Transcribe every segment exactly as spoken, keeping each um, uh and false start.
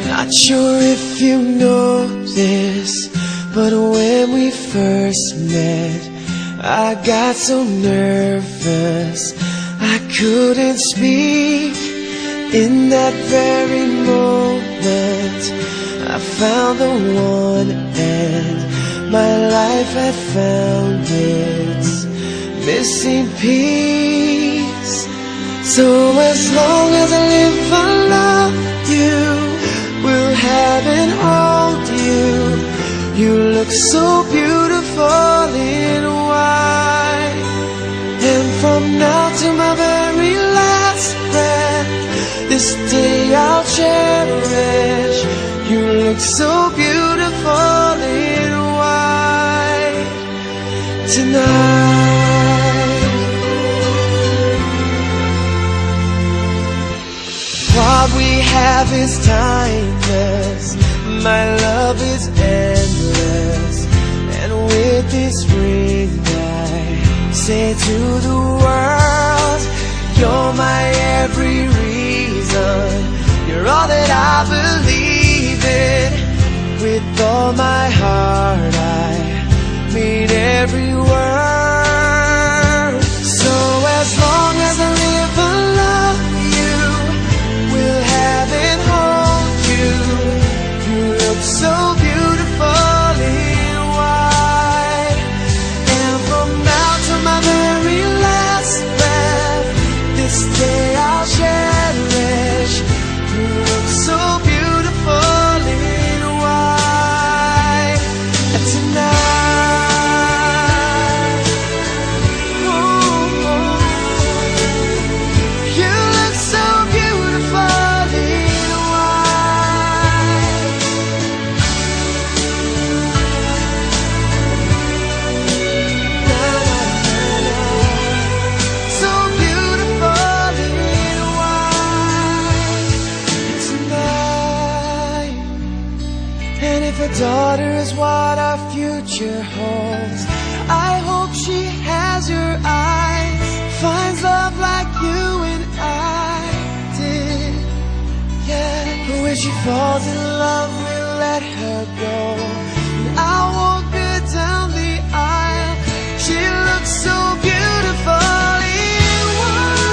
Not sure if you know this, but when we first met, I got so nervous I couldn't speak. In that very moment, I found the one, and my life had found its missing piece. So as long as I live, I love you, will have and hold you. You look so beautiful in white. And from now to my very last breath, this day I'll cherish. You look so beautiful in white tonight. What we have is timeless. My love is endless. And with this ring, I say to the world, you're my every reason. You're all that I believe in. With all my heart, I mean every word. So as long as I live, I love you, will have and hold you. You look so beautiful in white. And from now to my very last breath, this day I'll cherish. You look so beautiful in white tonight. Ooh, you look so beautiful in white. So beautiful in white tonight. And if a daughter is what our future holds, I hope she has your eyes, finds love like you and I did. Yeah, when she falls in love, we'll let her go. And I'll walk her down the aisle. She looks so beautiful in white.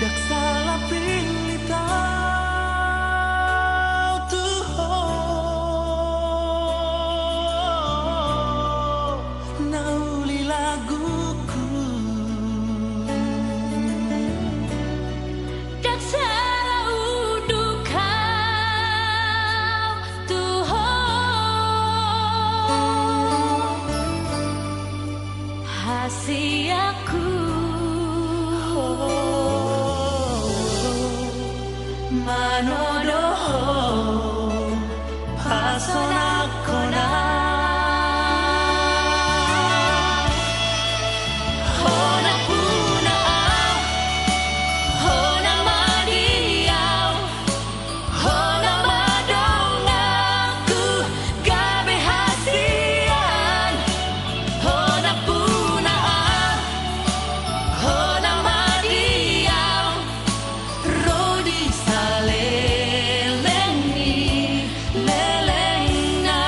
Ndang salap pinillit au tu ho, na uli laguku. Ndang salap unduk au tu ho, hasianku. Manodo ho, pasonangkon au. Ho nampuna au, ho na madi au, ho na madonganku gabe hasian. Ho nampuna au, ho na madi au, ro di saleleng ni lelengna.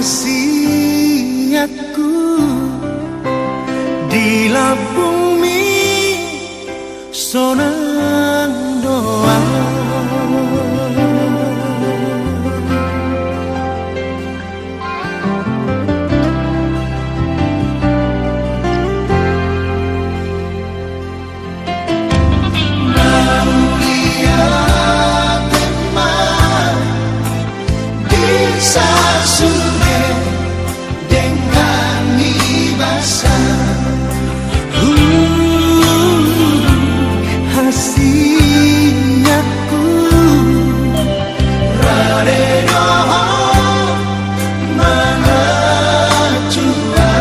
Siangku, di lambungmi sonang do au. Mauliate ma di sasuden dengan ni basa. Uh, hasianku, rade do ho mangatua.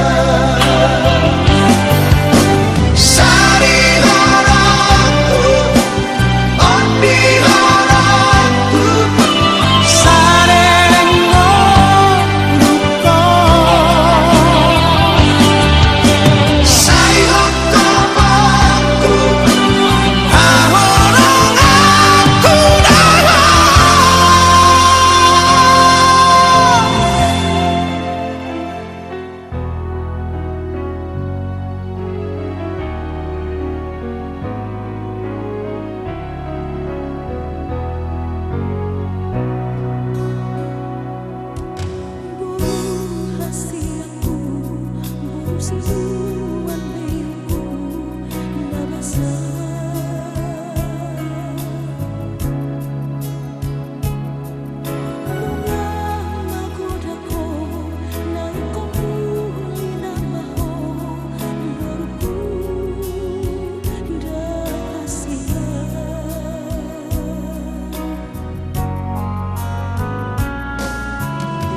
Sari horongku, ondi horongku, sarere ngolu ho. Sai hongkop bangku, haholonganku do ho. Boru hasianku, boru sinuan berengku na basa. Nunga magodang ho, na ingkon uli nama ho, borungku, ndang hasian.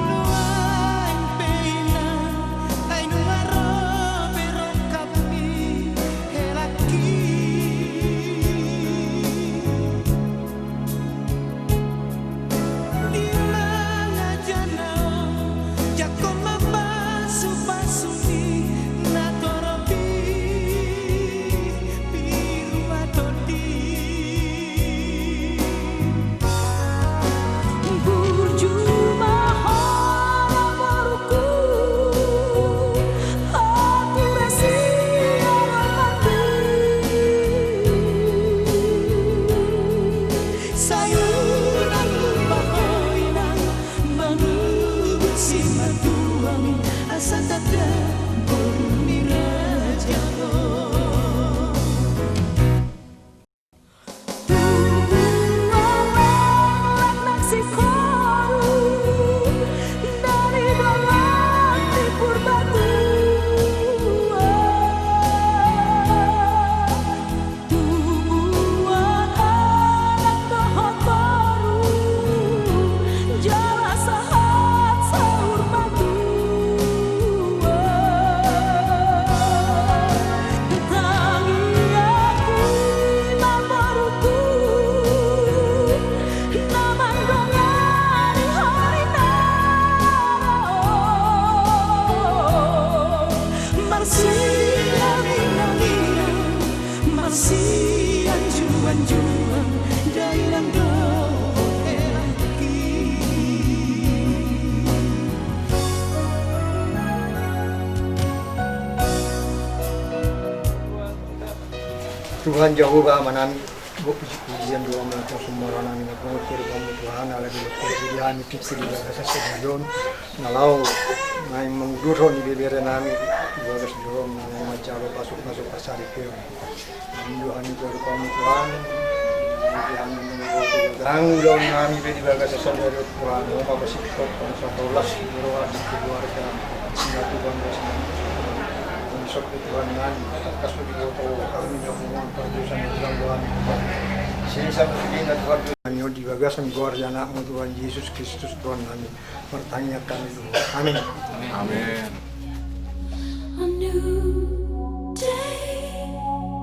Nuaeng pe inang, ai nunga ro be rongkapmi, helangki. Di mangajar na on, jangkon ma pasupasu ni natorop i, piru ma tondi. Burju ma ho borungku, hot be sian rohangku. Sai unang lupa ho inang, mangurupi simatuam, asa tanda boru ni raja ho. Tubuan nang sikoru dari dalam ni Purbatua. Tubuan anak dohot boru, jala sahat saur matua. Tangiangku ma borungku, na mandongani ho di na ro. Marsiangiangian, marsianjuanjuan, dainang dohot helangki. Tuhan Jahowa Amanami, gok puji-pujian do Ho ma tu summoranami na pungu tiri Ho ma Tuhan, ala di dokter di hami tipsi di bagasan sadari on. Na laho naeng manguduthon ibeberenami di bagas joro na laho manjalo pasu-pasu pasaripeon. Indo hami tu adopanMu Tuhan, di hami manguduthon nang ulaonnami pe di bagasan sadari on Tuhan, Ho ma pasingkothon, sahali las di roha di keluarga, sinatuban do sinatuban. Mangihut Tuhan nami, tangkas do diboto hami na punguan pardosa na tinggal do hami Tuhan. Sesa ma sude na Tuhan. Hami on di bagasan goar ni AnakMu Tuhan Jesus Kristus Tuhannami. Martangiang hami tu Ho. Amin. Amin. A new day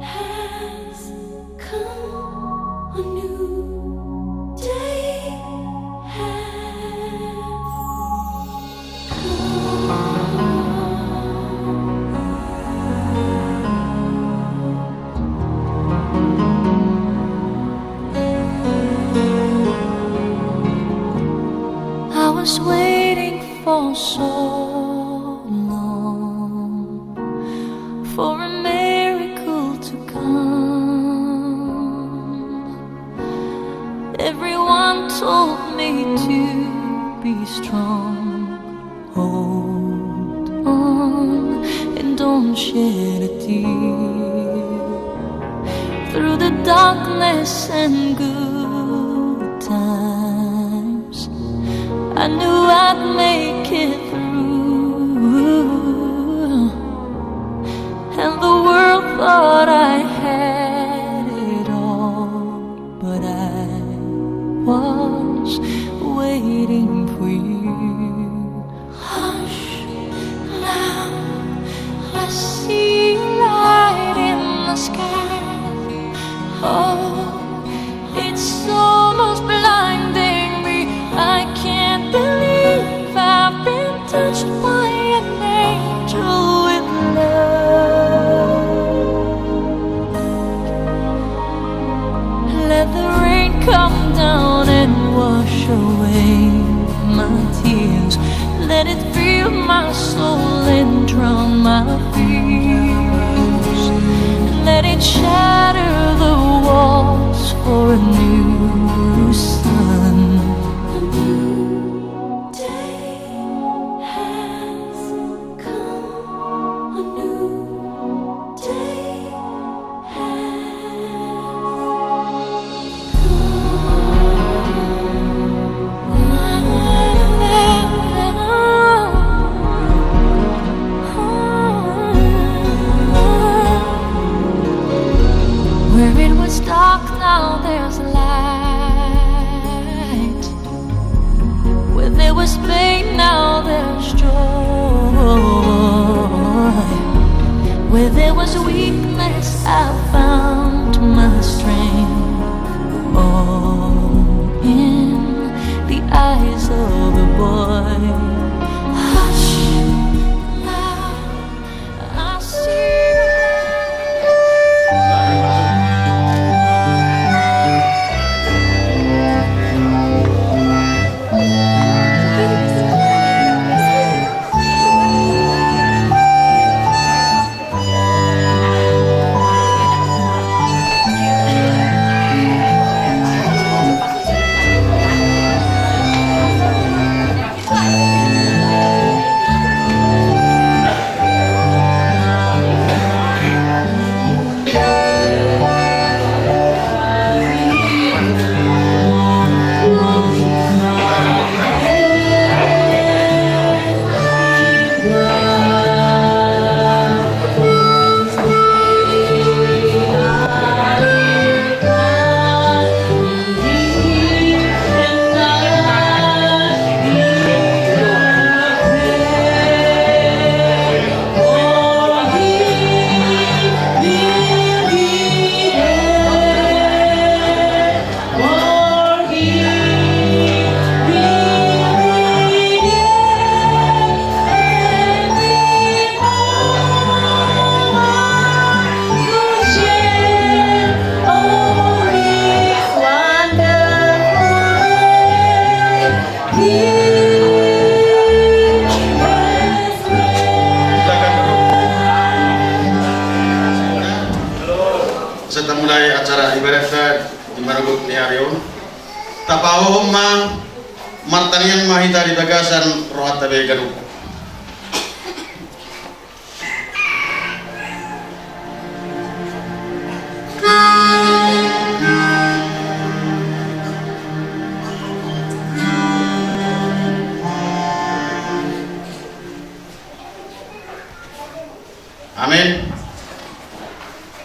has come. A new day has come. I was waiting for So long for a miracle to come. Everyone told me to be strong. Hold on and don't shed a tear. Through the darkness and good times, I knew I'd make it through. And the world thought I had it all, but I was waiting for you. Hush, now I see light in the sky. Oh, it's almost blinding me. I can't believe I've been touched by an angel with love. Let the rain come down and wash away my tears. Let it fill my soul and drown my fears. Let it shatter the walls for a new sun. A new day has come. A new day has come. Where it was dark, now there's light. Where there was pain, now there's joy. Where there was weakness, I found my strength. All in the eyes of a boy. Hush, now I see. Asa tamulai acara ibadatta di marogot ni ari on. Tapahohom ma, martangiang ma hita di bagasan rohanta be ganup. Amin.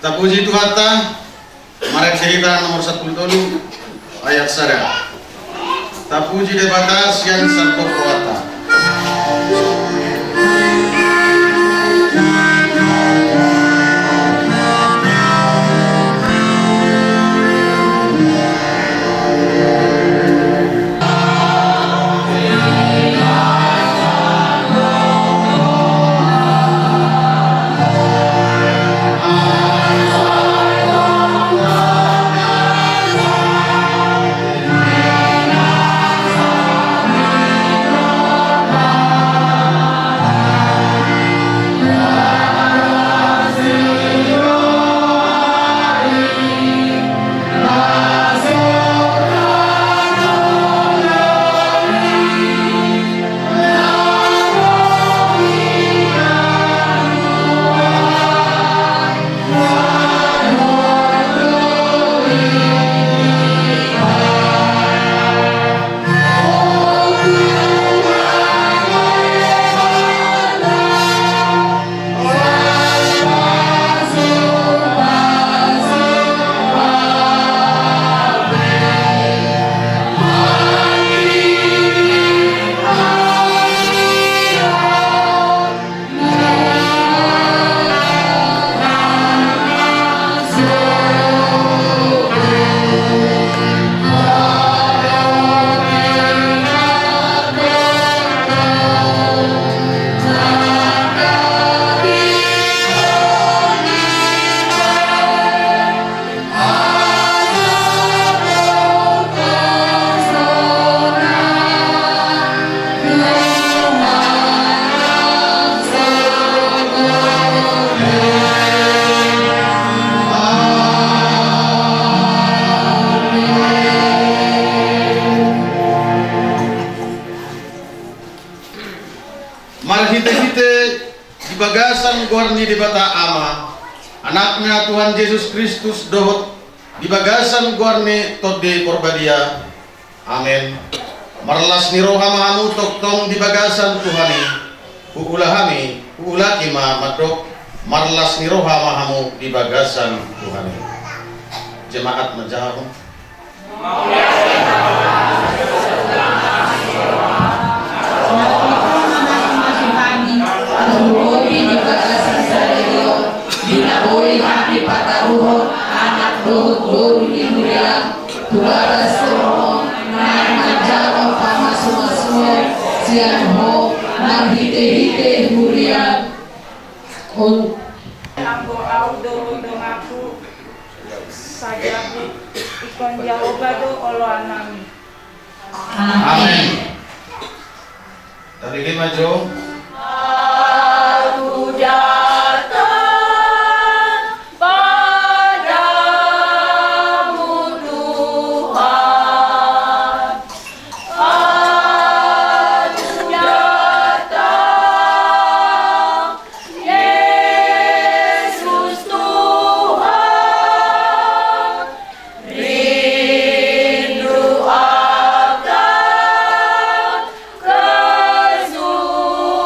Tapuji Tuhanta. Marende hita nomor sampulu tolu ayat sada. Tapuji Debata sian sandok rohanta. Marhitehite di bagasan goar ni Debata Ama, Anakna Tuhan Jesus Kristus dohot di bagasan goar ni Tondi Porbadia. Amen. Marlas ni roha ma hamu tongtong di bagasan Tuhan i. Huula hami, huulaki ma mandok, marlas ni roha ma hamu di bagasan Tuhan i. Jemaat manjalo. Di na boi hami pataruhon anak dohot boru ni huriaM tu bagas rohaM, naeng manjalo pamasumasuon sian Ho marhitehite huriaM. Anggo au dohot donganku, sajabu, ingkon Jahowa do oloan nami. Amen. Tadi lima jo. Aku datang padaMu, Tuhan. Aku datang, Yesus Tuhan. Rindu akan kesucian.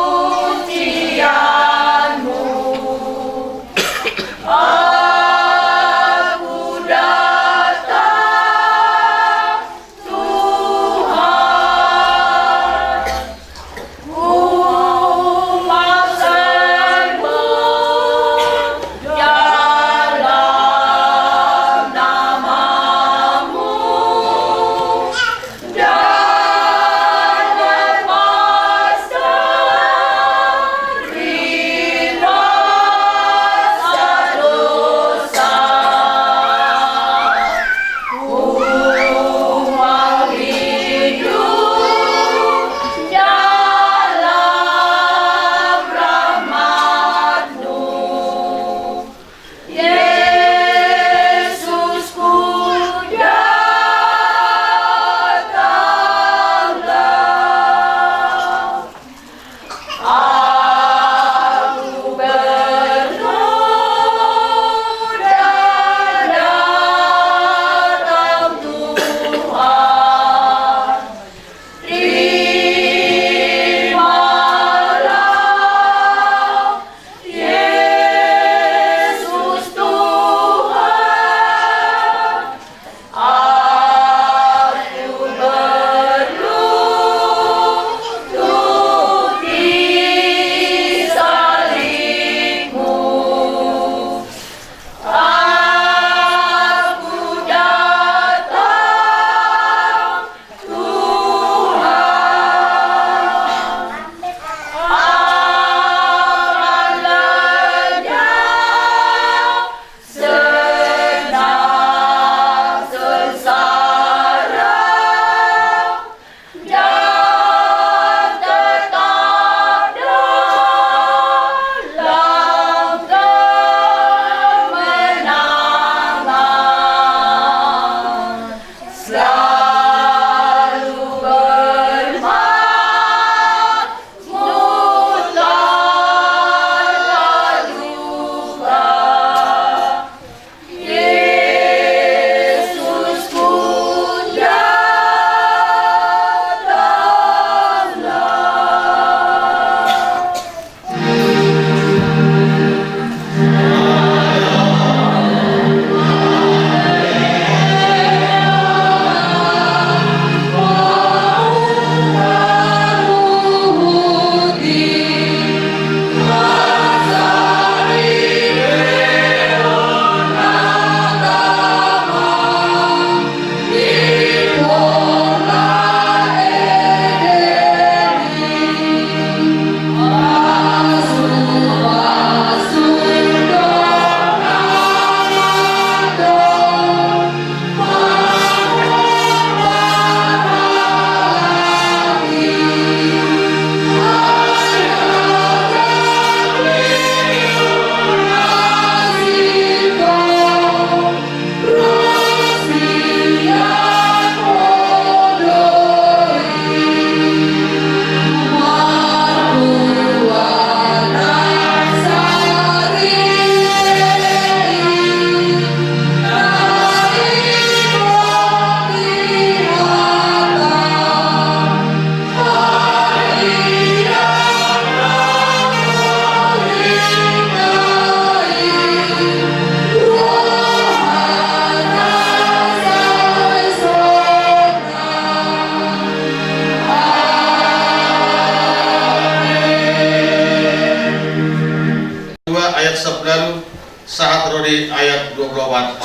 Ayat dua puluh opat.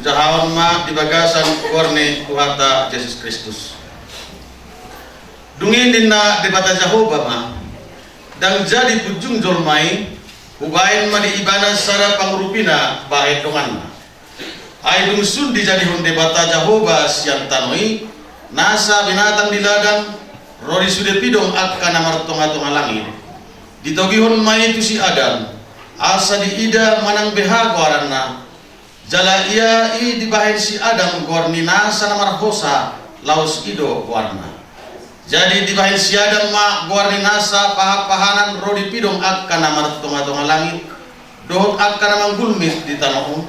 Jahaon ma di bagasan goar ni Tuhanta Jesus Kristus. Dung i ninna Debata Jahowa ma, ndang jadi punjung jolma i, hubahen ma di ibana sada pangurupina bahen donganna. Ai dung sun dijadihon Debata Jahowa sian tano i nasa binatang di ladang, ro di sude pidong angka na martongatonga langit, ditogihon ma i tu si Adam, asa diida manang beha goaranna. Jala ia i dibahen si Adam goar ni nasa na marhosa, laos i do goarna. Jadi dibahen si Adam ma goar ni nasa pahanpahanan ro di pidong angka na martongatonga langit, dohot angka na manggulmit di tano on.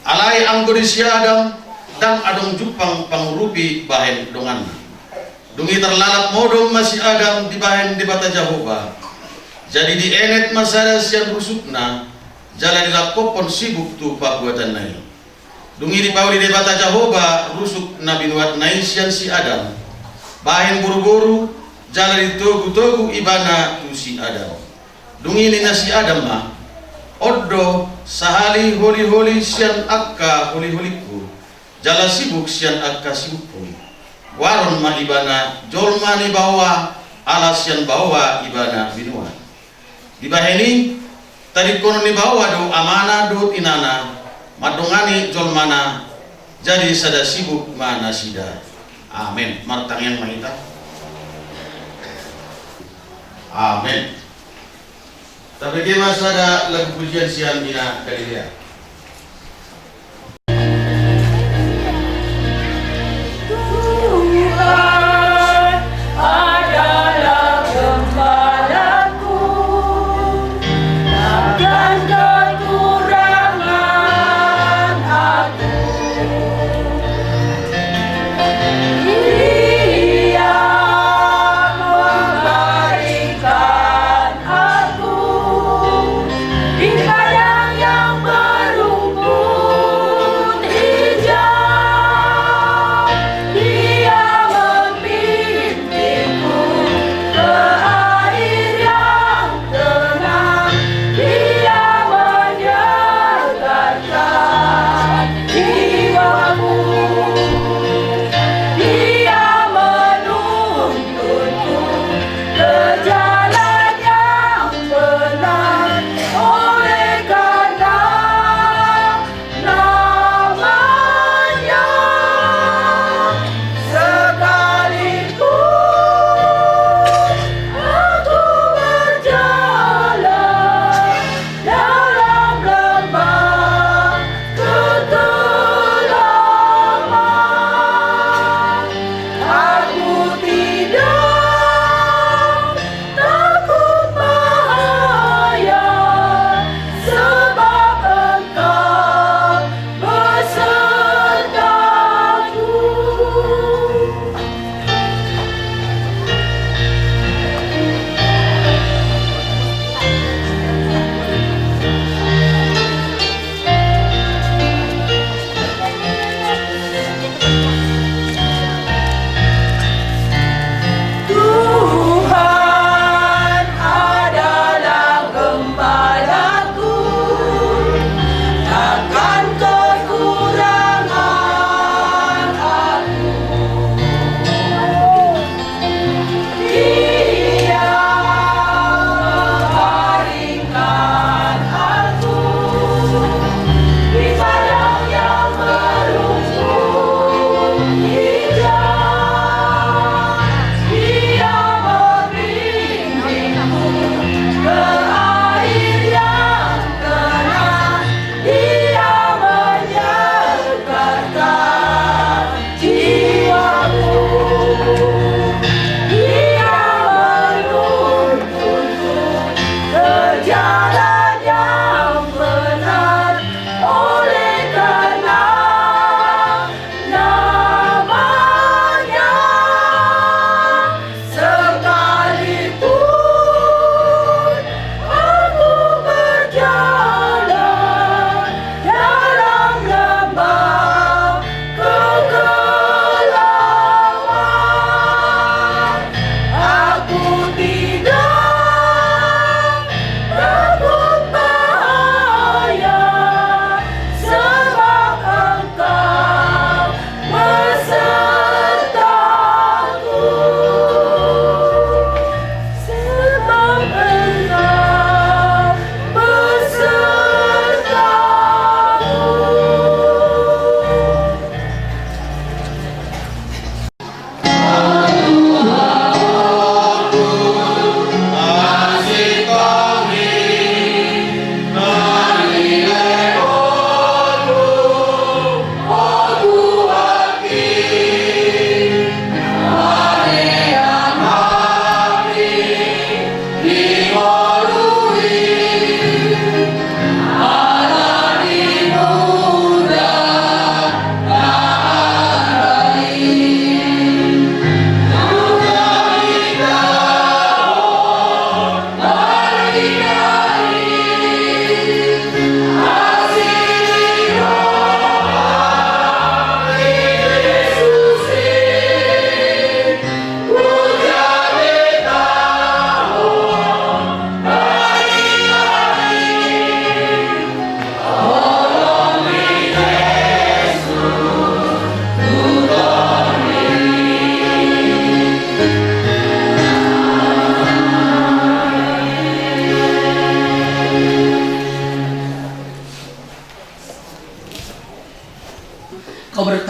Alai anggo di si Adam, ndang adong jumpang pangurupi bahen donganna. Dung i tarlalap modom ma si Adam dibahen Debata Jahowa. Jadi dienet ma sada sian rusukna, jala dilangkophon sibuk tu pabuatanna i. Dung i dipauli Debata Jahowa rusuk na binuatna i sian si Adam, bahen boruboru, jala ditogutogu ibana tu si Adam. Dung i ninna si Adam ma, on do sahali holiholi sian angka holiholingku, jala sibuk sian angka sibukku. Goaron ma ibana jolma ni baoa, ala sian baoa ibana binuat. Dibahen i, tadingkonon ni baoa do amana dohot inana, mandongani jolmana, jadi sada sibuk ma nasida. Amen. Martangiang ma hita. Amen. Tabege ma sada lagu pujian sian Ina Galilea. Tuhan adalah gembalaku, takkan kekurangan aku. Ia memberikan aku di padang yang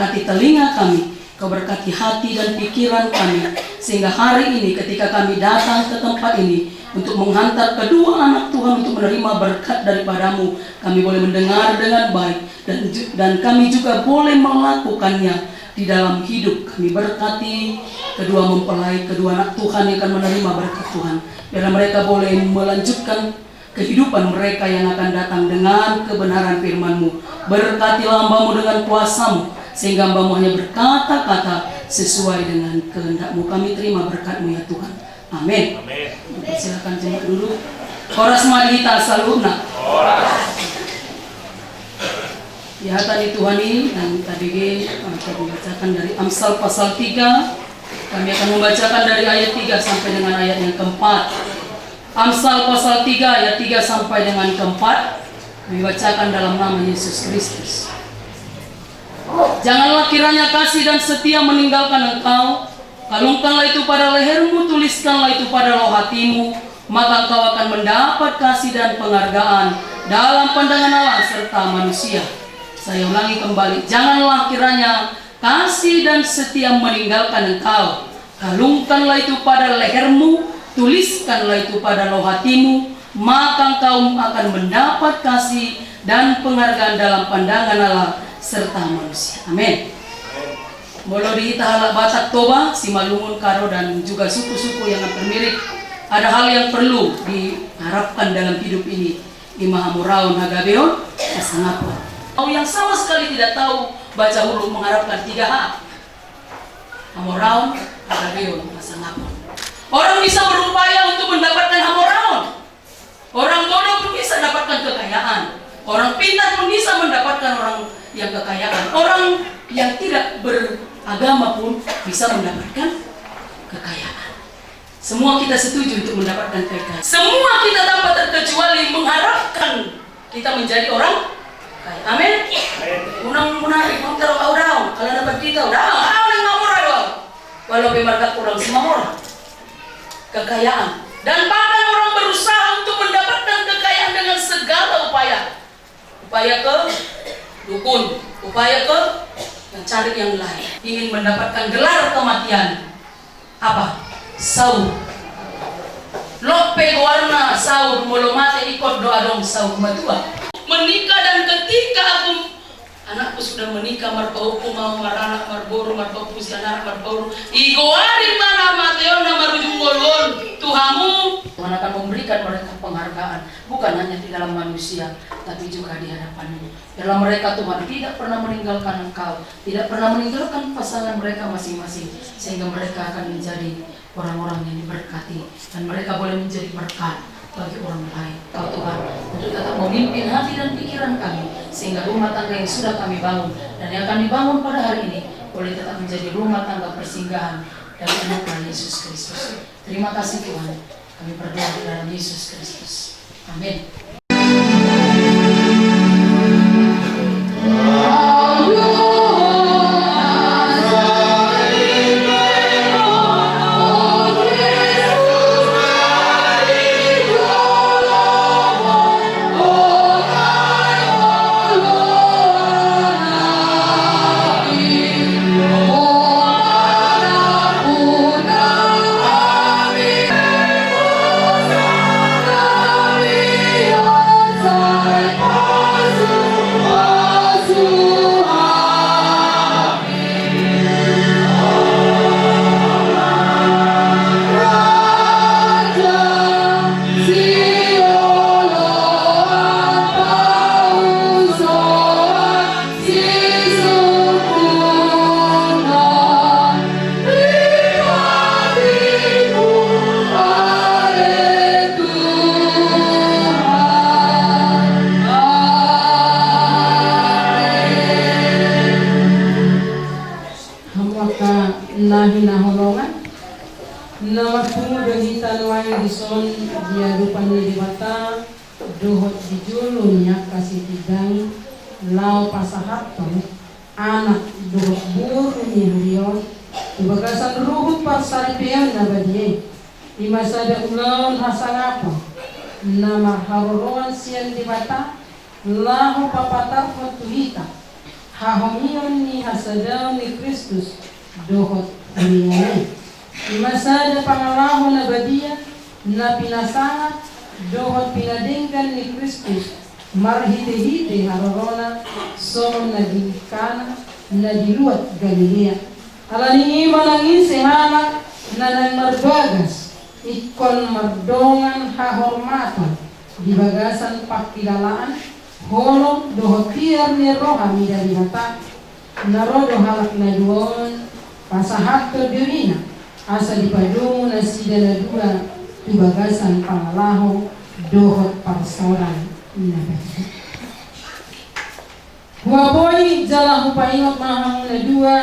Hati telinga kami, Kau berkati hati dan pikiran kami, sehingga hari ini ketika kami datang ke tempat ini untuk menghantar kedua anak Tuhan untuk menerima berkat daripada-Mu, kami boleh mendengar dengan baik dan ju-, dan kami juga boleh melakukannya di dalam hidup kami. Berkati kedua mempelai, kedua anak Tuhan yang akan menerima berkat Tuhan. Biarlah mereka boleh melanjutkan kehidupan mereka yang akan datang dengan kebenaran firman-Mu. Berkatilah hamba-Mu dengan kuasa-Mu, sehingga hamba-Mu hanya berkata-kata sesuai dengan kehendak-Mu. Kami terima berkat-Mu, ya Tuhan. Amin. Amin. Silakan jemaat duduk. Horas ma di hita saluhutna. Horas. Di hata ni Tuhan i, dan tadi ge, eh, kami bacakan dari Amsal pasal tiga. Kami akan membacakan dari ayat tiga sampai dengan ayat yang keempat. Amsal pasal tiga ayat tiga sampai dengan keempat, kami bacakan dalam nama Yesus Kristus. Janganlah kiranya kasih dan setia meninggalkan engkau, kalungkanlah itu pada lehermu, tuliskanlah itu pada loh hatimu, maka engkau akan mendapat kasih dan penghargaan dalam pandangan Allah serta manusia. Saya ulangi kembali, janganlah kiranya kasih dan setia meninggalkan engkau. Kalungkanlah itu pada lehermu, tuliskanlah itu pada loh hatimu, maka engkau akan mendapat kasih dan penghargaan dalam pandangan Allah serta manusia. Amin. Molo di hita halak Batak Toba, Simalungun, Karo, dan juga suku-suku yang hampir mirip, ada hal yang perlu diharapkan dalam hidup ini. Ima hamoraon, hagabeon, hasangapon. Kau yang sama sekali tidak tahu baca huruf mengharapkan tiga H. Hamoraon, hagabeon, hasangapon. Orang bisa berupaya untuk mendapatkan hamoraon. Orang bodoh pun bisa dapatkan kekayaan. Orang pintar pun bisa mendapatkan orang yang kekayaan. Orang yang tidak beragama pun bisa mendapatkan kekayaan. Semua kita setuju untuk mendapatkan kekayaan. Semua kita tanpa terkecuali mengharapkan kita menjadi orang kaya. Amin. Amin. Unang munafik, unang taruh au daong. Kalau dapat kita udah, au, au, unang mamora doang. Walau pe marga kurang semua orang. Kekayaan. Dan bahkan orang berusaha untuk mendapatkan kekayaan dengan segala upaya. Upaya ke dukun, upaya ke mencari yang lain. Ingin mendapatkan gelar kematian. Apa? Saur. Lope goarna saur, molo mate ingkon do adong saur matua. Menikah dan ketika aku, anakku sudah menikah, marpaompung ma au, maranak, marboru, marpaompung sian anak, marpauru. Digoari ma na mateonna marujung ngolu on tu hamu. Tuhan akan memberikan mereka penghargaan, bukan hanya di dalam manusia, tapi juga di hadapan-Mu. Biarlah mereka, Tuhan, tidak pernah meninggalkan Engkau, tidak pernah meninggalkan pasangan mereka masing-masing, sehingga mereka akan menjadi orang-orang yang diberkati, dan mereka boleh menjadi berkat bagi orang lain. Kau, Tuhan, untuk tetap memimpin hati dan pikiran kami, sehingga rumah tangga yang sudah kami bangun dan yang akan dibangun pada hari ini boleh tetap menjadi rumah tangga persinggahan dari Anak-Mu Yesus Kristus. Terima kasih, Tuhan. Kami berdoa di dalam Yesus Kristus. Amin. Hamu angka na hinaholongan, na marpungu do hita nuaeng dison di adopan ni Debata dohot di jolo ni angka sitinandang, laho pasahathon anak dohot boru ni huria on tu bagasan ruhut parsaripeon na badia i. I ma sada ulaon hasangapon na marharoroan sian Debata, laho papatarhon tu hita Hahomion ni hasadaon ni Kristus dohot huriaNi. I ma sada pangalaho na badia, na pinasangap dohot pinadenggan ni Kristus marhitehite haroroNa, songon na di Kana na di luat Galilea. Alani i manang ise halak na naeng marbagas ingkon mardongan hahormaton di bagasan pangkilalaan holong dohot tiar ni roha mida Debata, na ro do halak na dua on pasahathon dirina, asa dipadomu nasida na dua tu bagasan pangalaho dohot parsaoran na badia. Huapoi jala hupaingot ma hamu na dua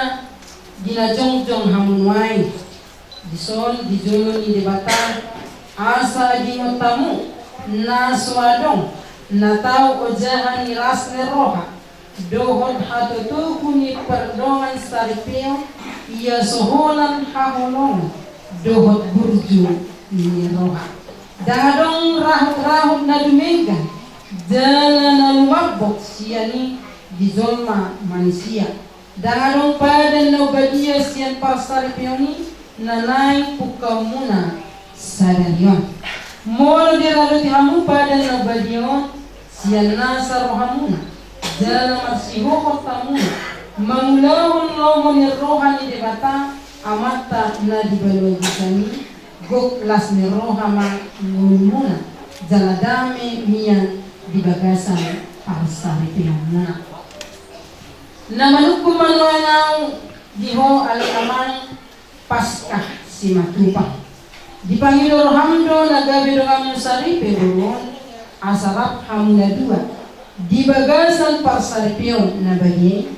di na jongjong hamu nuaeng. Dison di jolo ni Debata, asa adingot hamu na so adong na tau ojahan ni las ni roha dohot hatotohu ni pardongan saripeon, ia so holan haholongon dohot burju ni roha. Ndang adong rahut-rahut na dumenggan jala na lumambok sian i di jolma manisia. Ndang adong padan na umbadia sian parsaripeon i na naeng pungkaonmuna sadari on. Molo diradoti hamu padan na umbadia on sian nasa rohamuna, jala marsihohot hamuna mangulahon lomo ni roha ni Debata Amanta na di banua gisan i, gok las ni roha ma ngolumuna, jala dame mian di bagasan parsaripeonmuna. Na manungkun ma nuaeng ahu di ho ale amang Paskah Simatupang. Dipangido roham do na gabe donganmu saripe boru on, asa rap hamu na dua di bagasan parsaripeon na badia i.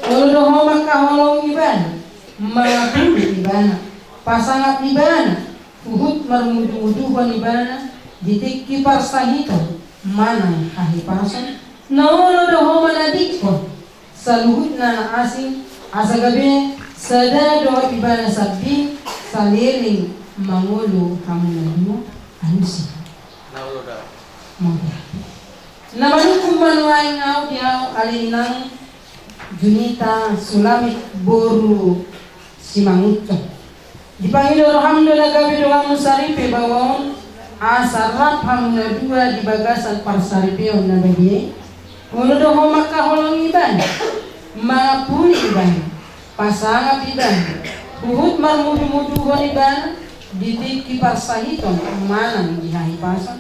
Olo do ho mangkaholongi ibana, mangapuli ibana, pasangap ibana, huhut marmudumuduhon ibana di tingki parsahiton manang hahipason. Na olo do ho manadingkon saluhutna na asing, asa gabe sada dohot ibana sambing saleleng mangolu hamu na dua. Alusi. Na olo do. Mauliate. Na manungkun ma nuaeng ahu di ho ale inang Junita Sulamit boru Simangunsong. Dipangido roham do na gabe donganmu saripe baoa on, asa rap hamu na dua di bagasan parsaripeon na badia i. Olo do ho mangkaholongi ibana, mangapuli ibana, pasangap ibana, huhut marmudumuduhon ibana di tingki parsahiton manang di hahipason.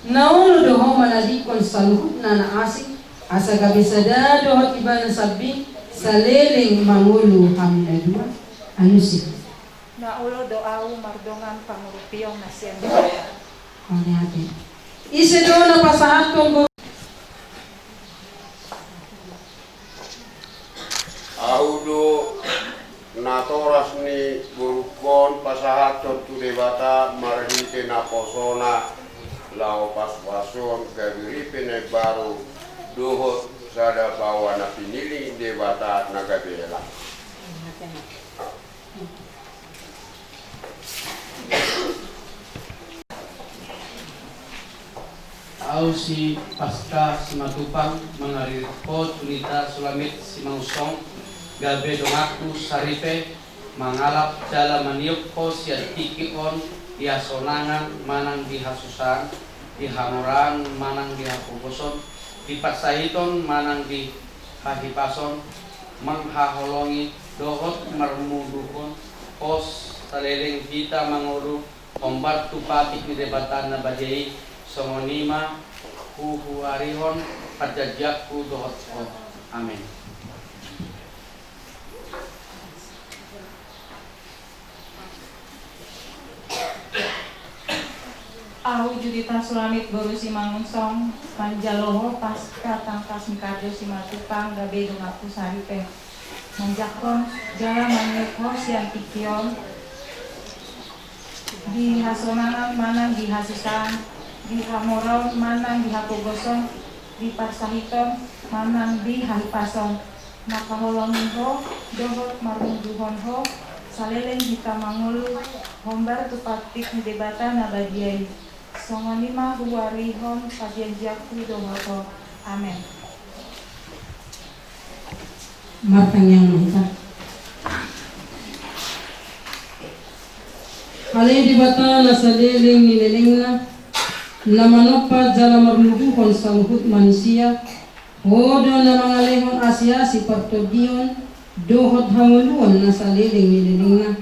Na olo do ho manadingkon saluhutna na asing, asa gabe sada dohot ibana sambing saleleng mangolu hamu na dua. Alusi. Na olo do ahu mardongan pangurupion na sian Debata. Mauliate. Ise do na pasahathon boru? Ahu do natoras ni borungkon pasahathon tu Debata marhite naposona, laho pasupasu on gabe ripe na imbaru dohot sada baoa na pinillit ni Debata na gabe hela. Ahu si Paskah Simatupang, mangaririt ho Junita Sulamit Simangunsong gabe donganku saripe, mangalap jala maniop ho sian tingki on di hasonangan manang di hasusaan, di hamoraan manang di hapogoson, di parsahiton manang di hahipason, manghaholongi dohot marmudumuduhon ho saleleng hita mangolu hombar tu patik ni Debata na badia i. Songon i ma huhuarihon parjanjianku dohot ho. Amen. Ahu Junita Sulamit boru Simangunsong, manjalo ho Paskah tangkas ni Karjo Simatupang gabe donganku saripe. Manjangkon jala maniop ho sian tingki on, di hasonangan manang di hasusaan, di hamoraon manang di hapogoson, di parsahiton manang di hahipason, manghaholongi ho dohot marmudumuduhon ho saleleng hita mangolu hombar tu patik ni Debata na badia i. Songon i ma huhuarihon parjanjianku dohot ho. Amen. Martangiang ma hita. Ale Debata na saleleng ni lelengna, na manompa jala marmuduhon saluhut manisia, Ho do na mangalehon asiasi partondion dohot hangoluan na saleleng ni lelengna.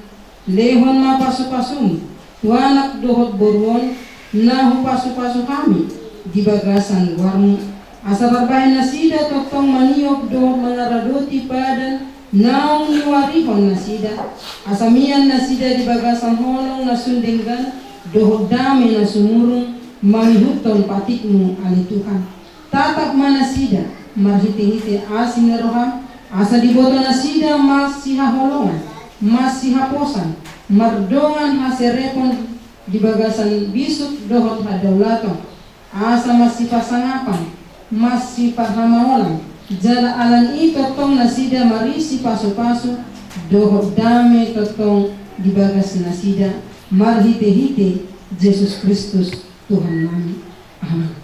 Lehon ma pasupasum tu anak dohot boru on na hupasupasu hami di bagasan goarmu, asa tarbahen nasida tongtong maniop dohot mangaradoti padan naung niuarihon nasida, asa mian nasida di bagasan holong na sun denggan dohot dame na sumurung mangihuthon patikmu, ale Tuhan. Tatap ma nasida marhitehite asi ni roham, asa diboto nasida masihaholongan, masihaposan, mardongan haserepon di bagasan bisuk dohot hadaulaton, asa masipasangapan, masiparhamaolan, jala alani i tongtong nasida marisi pasupasu dohot dame tongtong di bagas nasida, marhitehite Jesus Kristus Tuhannami. Amen.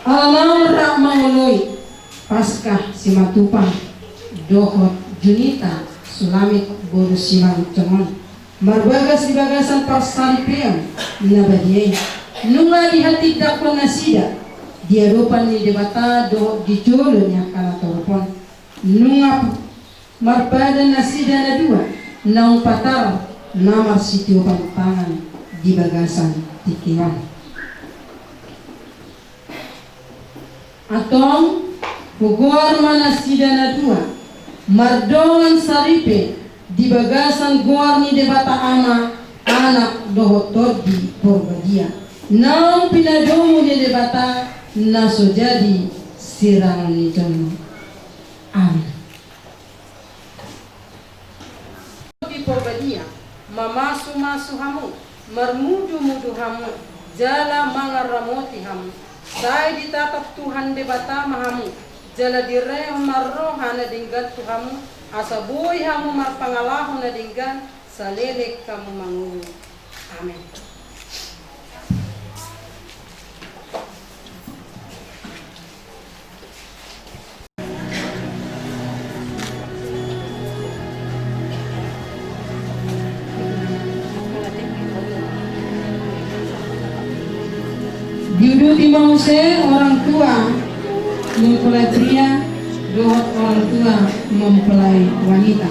Ala naung rap mangoloi Paskah Simatupang dohot Junita Sulamit boru Simanjuntak on, marbagas di bagasan parsaripeon na badia i, nunga dihatindanghon nasida di adopan ni Debata dohot di jolo ni angka natorop on. Nunga marpadan nasida na dua naung patar na marsitiopan tangan di bagasan tingki on. Antong, hugoar ma nasida na dua mardongan saripe di bagasan goar ni Debata Ama, Anak dohot Tondi Porbadia, naung pinadomu ni Debata na so jadi sirangan ni jolma. Amen. Di Porbadia, mamasumasu hamu, marmudumudu hamu, jala mangaramoti hamu. Sai ditatap Tuhan Debata ma hamu, jala direhon ma roha na denggan tu hamu, asa boi hamu marpangalaho na denggan, saleleng hamu mangolu. Amen. Diuduti ma muse orang tua mempelai pria dohot orang tua mempelai wanita.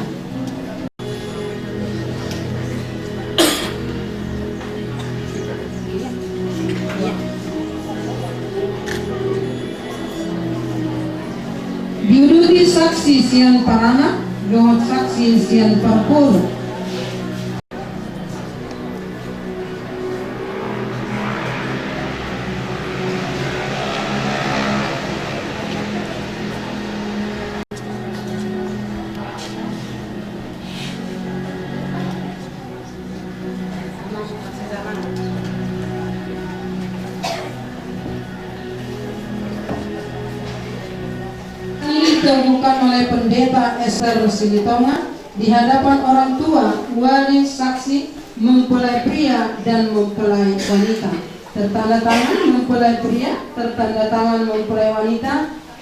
Diuduti saksi sian paranak dohot saksi sian parboru. Ini diteguhkan oleh Pendeta Ester Silitonga di hadapan orang tua, wali, saksi, mempelai pria, dan mempelai wanita. Tertanda tangan mempelai pria, tertanda tangan mempelai wanita,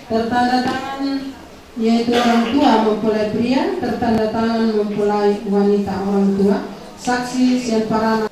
tertanda tangan yaitu orang tua mempelai pria, tertanda tangan mempelai wanita orang tua, saksi sian paranak.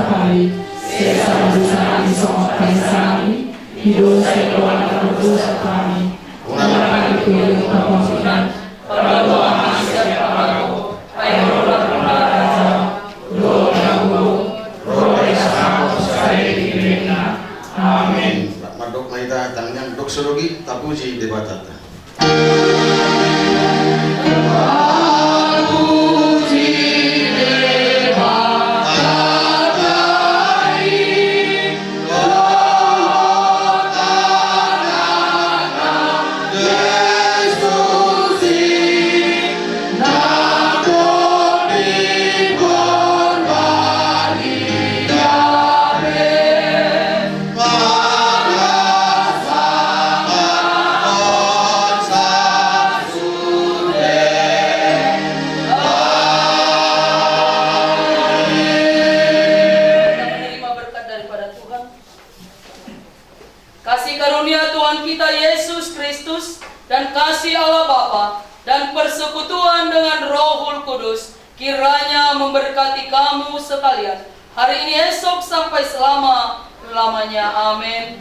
Hami, sesa ma dosa nami songon panesanami di dosa ni angka na mardosa tu hami. Unang ma hami huhut parmaluan, palua hami sian parmago, ai Ho do nampuna harajaon, dohot hagogoon, dohot harajaon, saonari dohot di na uli. Amen. Mandok ma hita tangiang, dok sodoki, tapuji Debatanta. Kita menerima berkat daripada Tuhan. Kasih karunia Tuhan kita Yesus Kristus dan kasih Allah Bapa dan persekutuan dengan Rohul Kudus kiranya memberkati kamu sekalian hari ini, esok, sampai selama-lamanya. Amin.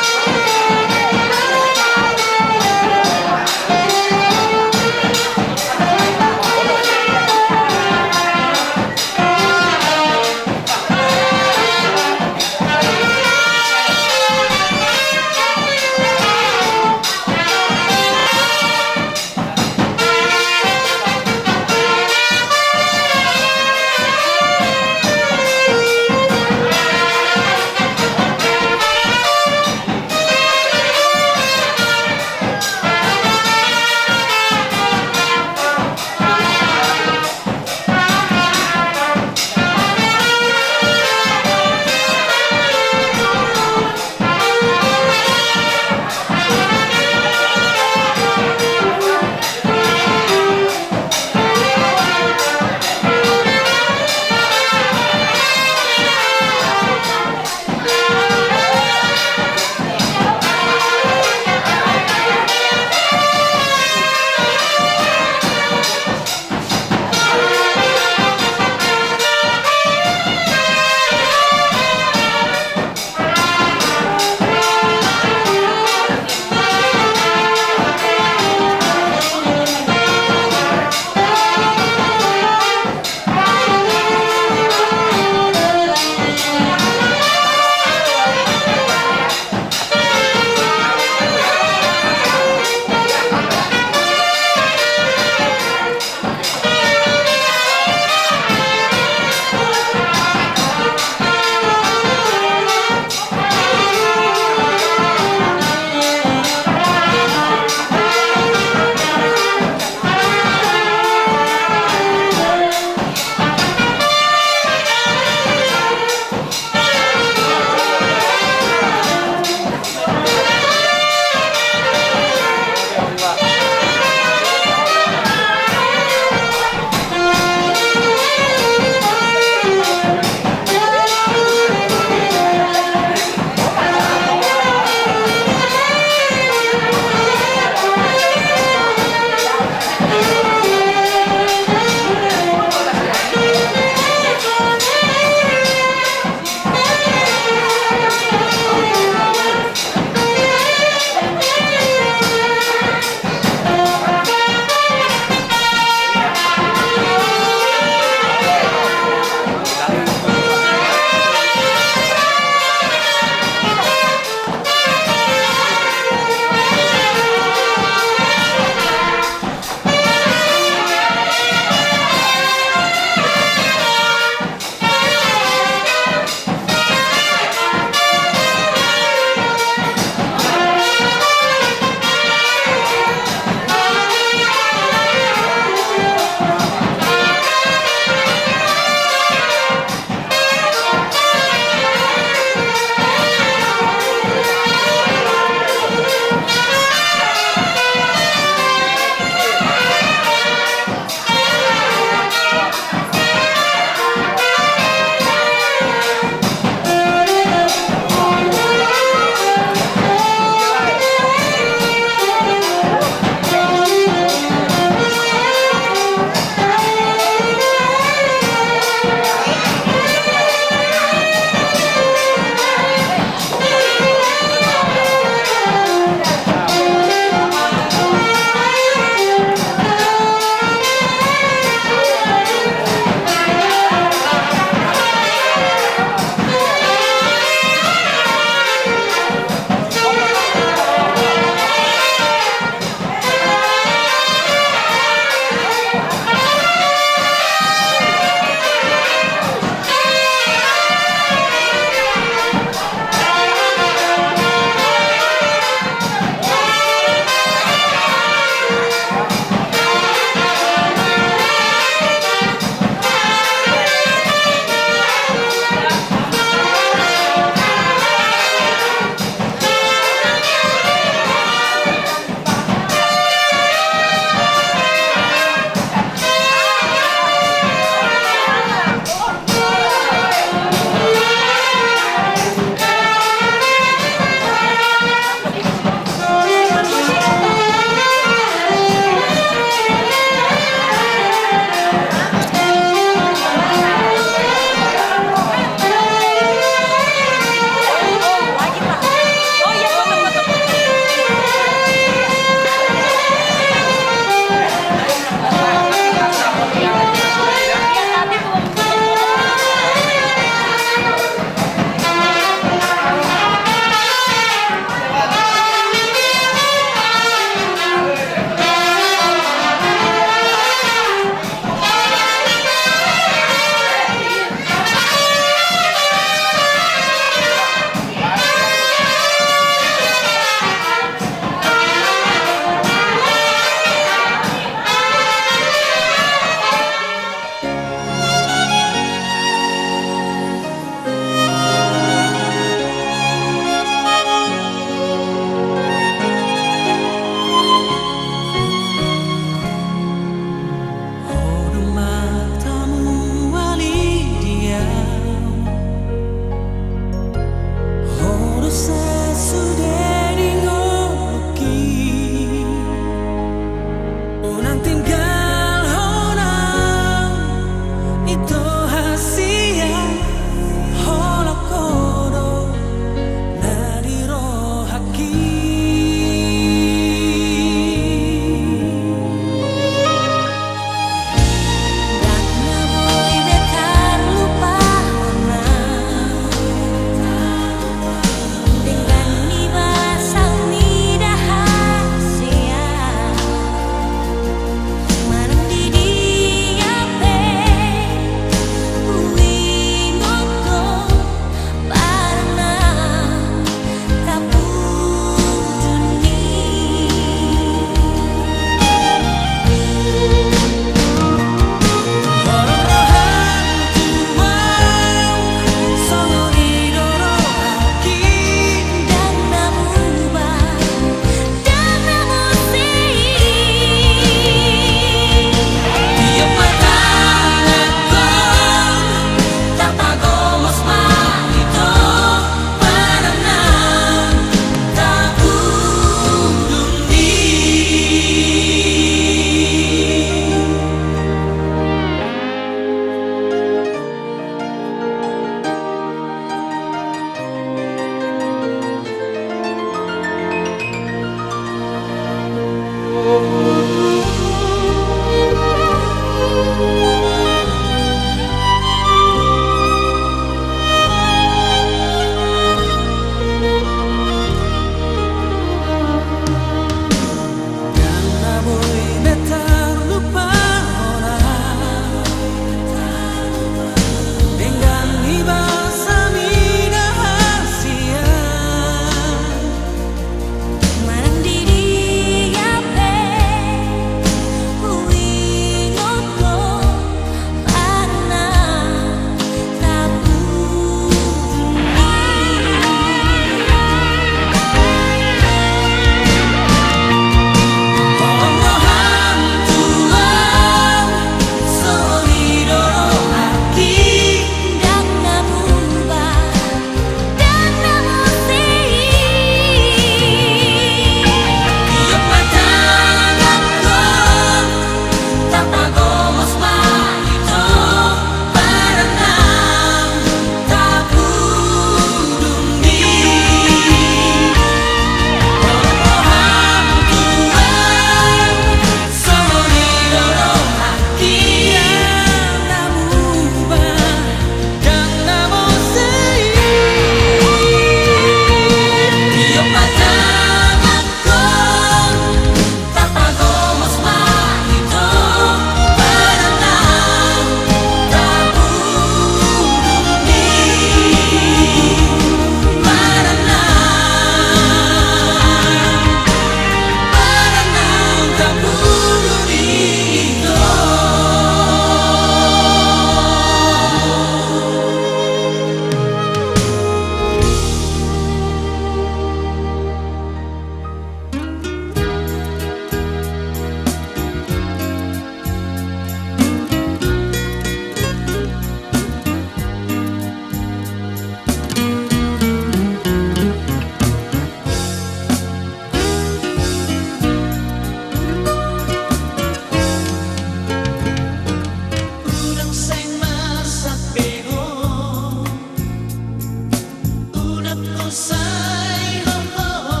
Sai ho, ho, ho.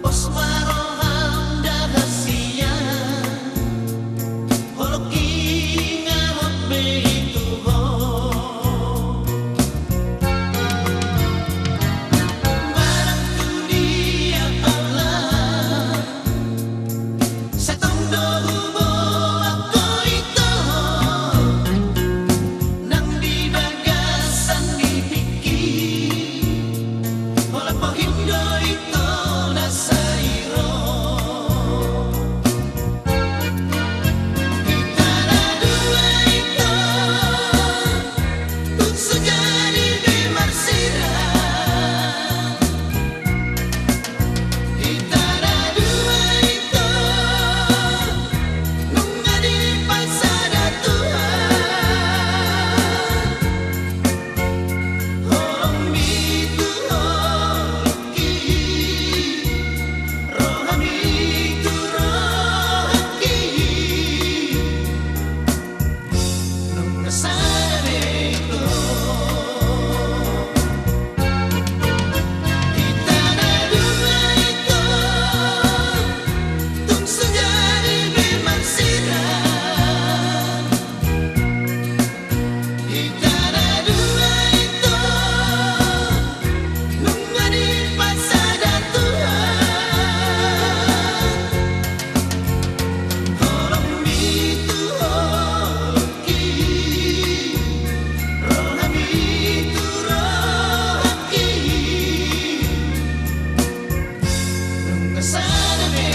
Pos ma roham da hasian. Holong inganan be i tu ho. Barang tu dia Allah. Sai tong do huboan ho ito, nang di bagasan ni tingki, holan pahirim do ito na sai ro. Hita na dua ito, tung so jadi be marsirang. Hita na dua ito, nunga dipasada Tuhan. Holong mi tu holongki, roha mi tu rohangki. Nunga sada be ito. Hita na dua ito, tung so jadi be marsirang. Hita na dua ito, nunga dipasada Tuhan. Holong mi tu holongki, roha mi tu rohangki. Nunga sada be